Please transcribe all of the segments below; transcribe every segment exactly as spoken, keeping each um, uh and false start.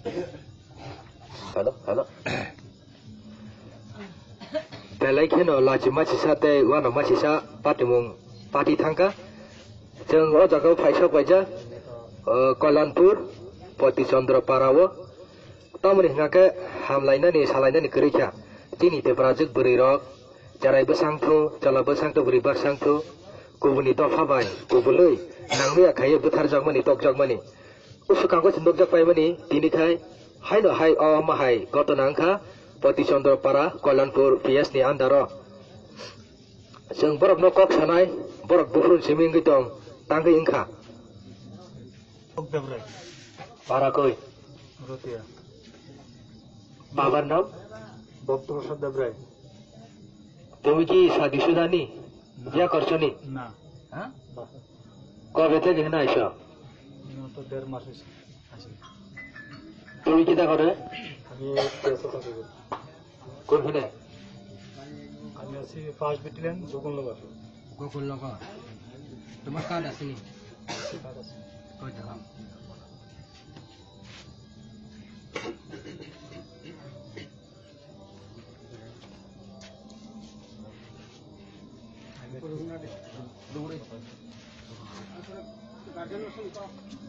Hello, hello. Belai kheno lachi machisa tei wano machisa patimung pati thangkha. Chwng o jaga o phaisa paijak, o, Koilanpur, Poti Chandra Para o. Tamoni hingkha khe hamlainani, salainani kwrwi kha. Chini teprajwk bwrwi rok, cherai bwsang thu, chwla bwsang thu, bwrwi bwsang thu, kubuni dopha bai kubulwi nangmaya khaiwi bwtharjakmani, tokjakmani. Usukang se nukjak paimani tini khai, haino hai o ma hai gotona wngkha Poti Chandra Para, Koilanpur P S ni under o. Chwng borokno kok sanai, borok buphuru simi wngwi tong, tangwi wngkha. Debrai. Para koi? Rotia. Babar nam? Bhakta Prasad Debrai. Tumi ki shadi shuda ni? Na. Biya korcho ni? Na. Ha? Ba. Kobe theke hina aiso? Ino to der mas hoise. Tumi kita kore? Ami P S O thangwi. Kun hine? Ami achi first battalion, Gokul Nagar. Gokul Nagar. Tomar card ase ni? Card ase. Koi dakha.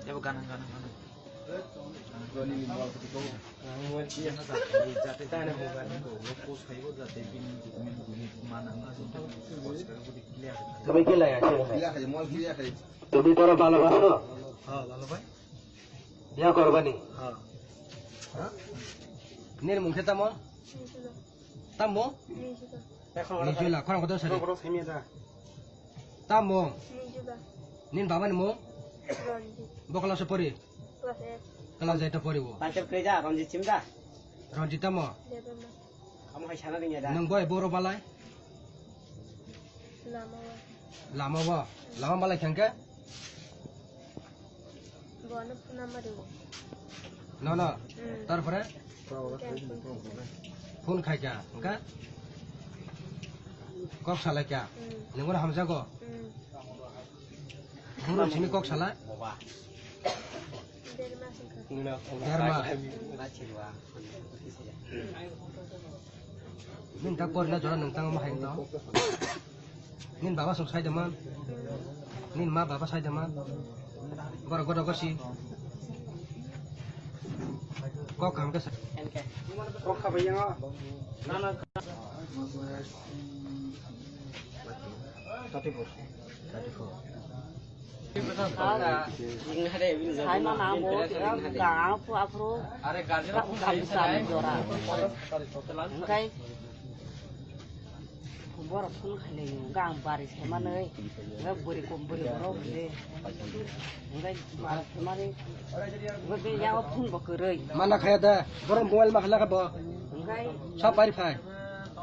Ebo gana, gana, gana. Tumi khe lai ase? Tumi toro bhalobaso? Biya korbani? Nini mung khe tamo? Tamo? Nijula, khorang kotor sari. Tamo? Nini baba ni mung? Bo class o pori? Class eight o pori bo. Panchayat kwrwi da, Ranjit Chimda. Ranjit tamo? Debbarma. Amo hai sana ringya da. Nwng bo boro balai? Lama o. Lama bo? Lama balai khangkhe? Bono phone number rw. No, no. Hmm. Tarpore? Phone khai kha, hwnkhe? Kok salai kha. Hmm. Nwng bono hamjago? Hmm. Buru simi kok salai? Derma singkha. Derma. Nini tak porina jora nung tang ma hai tong. Nini baba sok sai deman. Nini ma baba sai deman. Boro godo gosi. Kok ham ke sa. Kok khabai yang. Thirty four. Thirty four. Saimano ang bo, ga ang phu aphuru, ga phu kami sami jora. Hingkai borok phone khailai, ga ang bari saimanwi, ga bwrwi kom bwrwi borok hwnwi. Hingkai bari saimanwi, hingkai yago phone bo kwrwi. Mana khaya da, borok mobile ma khala kha bo. Hingkai sa pari phai.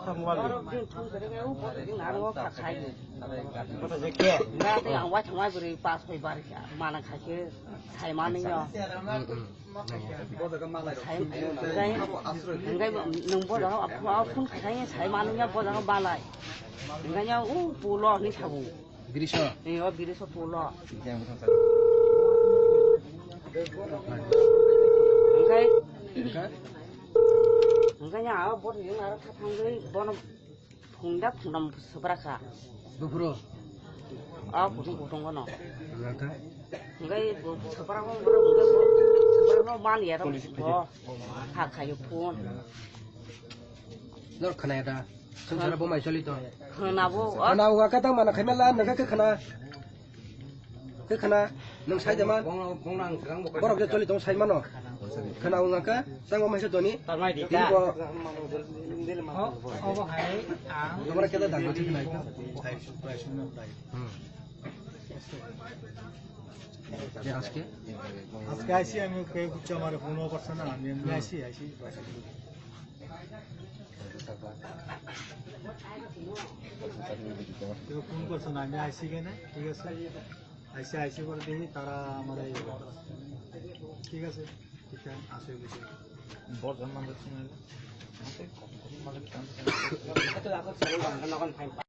Borok din phone kwrwi khe, o borok din aro kha khai. Nga tei ang waithangmai bwrwi pas bai bari kha, mana khai khe sai mani yo. Sai, hingkai, hingkai nwng bo jaga phone khai sai mani yo, bo jaga balai. Hingkai yo, o pulo ni thabu. Biriso? Ni o biriso pulo. Hingkai, hingkai yo, bo jaga aro kha thangwi bono. Phungda phungdam swpra kha. Buphuru? A kutung kutung kono. Nangkha? Hingkai bo swpra ko, hingkai bo swpra no man ya, bo ha khayo phone. Nor khana ya da? Sung sana bo mai choli to. Khana bo, khana uga kata mana khaimela, naga ke khana. Khe khana, nwng sai de man? Borok je choli tong sai mano. Khana wng kha, tang bo maisa toni. Tini bo. Tomar khe da dang thik nai. Hmm. Je aske? আজকে আইছি আমি, কে বুঝছে আমার ফোন করছে না, আমি এমনি আইছি, আইছি। কেউ ফোন করছে না, আমি আইছি কেন, ঠিক আছে? আইসি, আইসি করে দেখি তারা আমার এই ঠিক আছে, ঠিক আছে, আসে বিষয়। বড়জন মানুষ শুনে এলে।